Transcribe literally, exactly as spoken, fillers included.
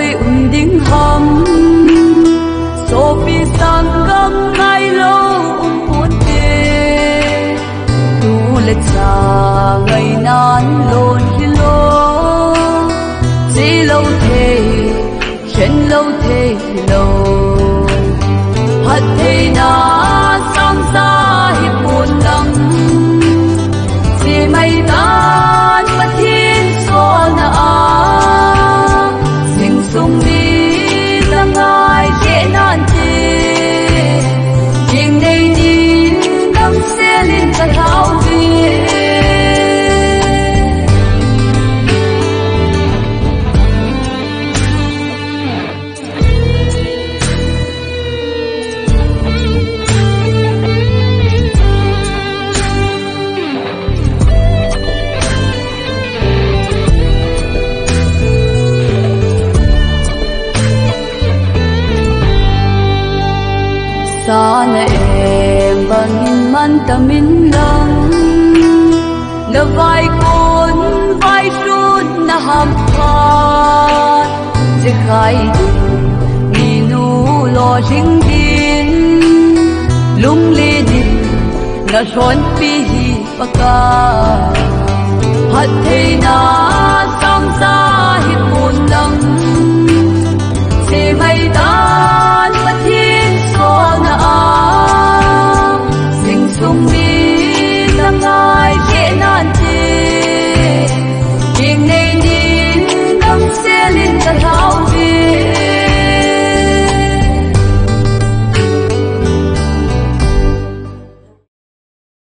Oi, um ding ham, sopi sanggam ngailou um ponte. Tu le cha ngainan lon hilou, chelou thei, khenlou thei hilou. Phattheina sangsa hi pon lang, chemai dan Pathen solna a, sing sung ni la ngai khe nante. Jingnei ni damsel in ka lhau ve. Sa na em bangin man tamin lang, na vaikon vailhun na hamphat, chekhai ding, minu lolhing din, lunglen in na lhonpi hi Pakai. Phattheina sangsa hi pon lang, chemai dan